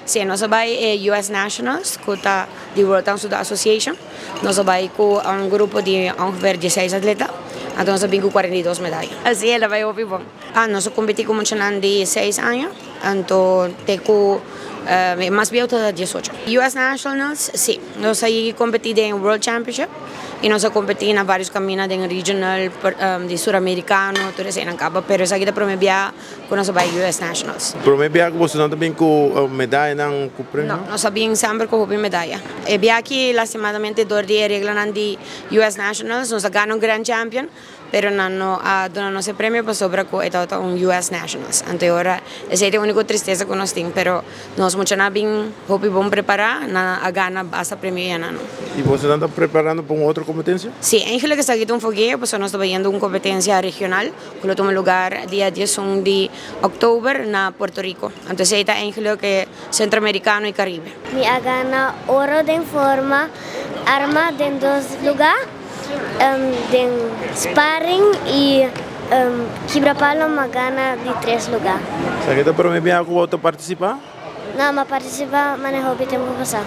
Si, nos a bay e US Nationals, cu ta di World Tang Soo Do Association. Nos a bay cu un grupo di ongeveer 16 atleta, anto nos a bin cu 42 medaya. Si, el a bay hopi bon. Ah, nos a competi cu muchanan di 6 aña, anto te cu e mas bieu ta 18. US Nationals, si, nos a yegi competi den World Championship y nos a competi na varios camina den regional di Suramericano, tur eseynan caba, pero esaki ta prome bia cu nos a bay US Nationals. Prome bia cu boso nan ta bin cu medayanan cu premio? No, nos a bin semper cu hopi medaya. E bia aki lastimadamente door di e reglanan di US Nationals nos a gana un Grand Champion, pero nan no a duna nos e premio pasobra cu e tabata un US Nationals. Anto e ora esey ta e unico tristeza cu nos tin, pero nos muchanan a bin hopi bon prepara, nan a gana basta premio y anan no. Y bosonan ta preparando pa un otro competencia? Si, eigenlijk esaki ta un fogueo pasobra nos ta bayendo un competencia regional cu lo tuma lugar dia 11 di october na Puerto Rico. Anto esey ta eigenlijk e Centroamericano y Caribe. Mi a gana oro den forma arma den dos lugar, den sparring y kibra palo mi a gana di tres lugar. Esaki ta prome biaha cu bo ta participa? No, mi a participa mane hopi tempo pasa.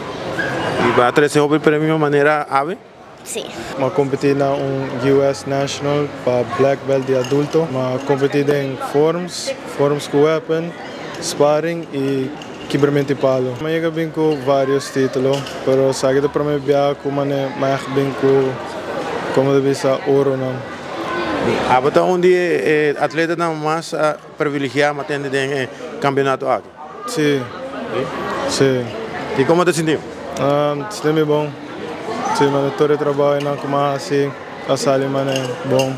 Y bo a trece hopi premio manera awe? Si. Mi a competi na un US National pa black belt di adulto. Mi a competi den forms, forms cu weapon, sparring y kibramento di palo. Mi a yega bin cu varios titulo, pero esaki ta prome bia cu mane mi a echt bin cu, como ta bisa, oronan. Abo ta un di e atletanan mas privilegia mi a tende den e campeonato aki? Si. Si. Y como ta sinti? Sinti mi bon. Si, mane tur e trabao einan cu mi a haci a sali mane bon.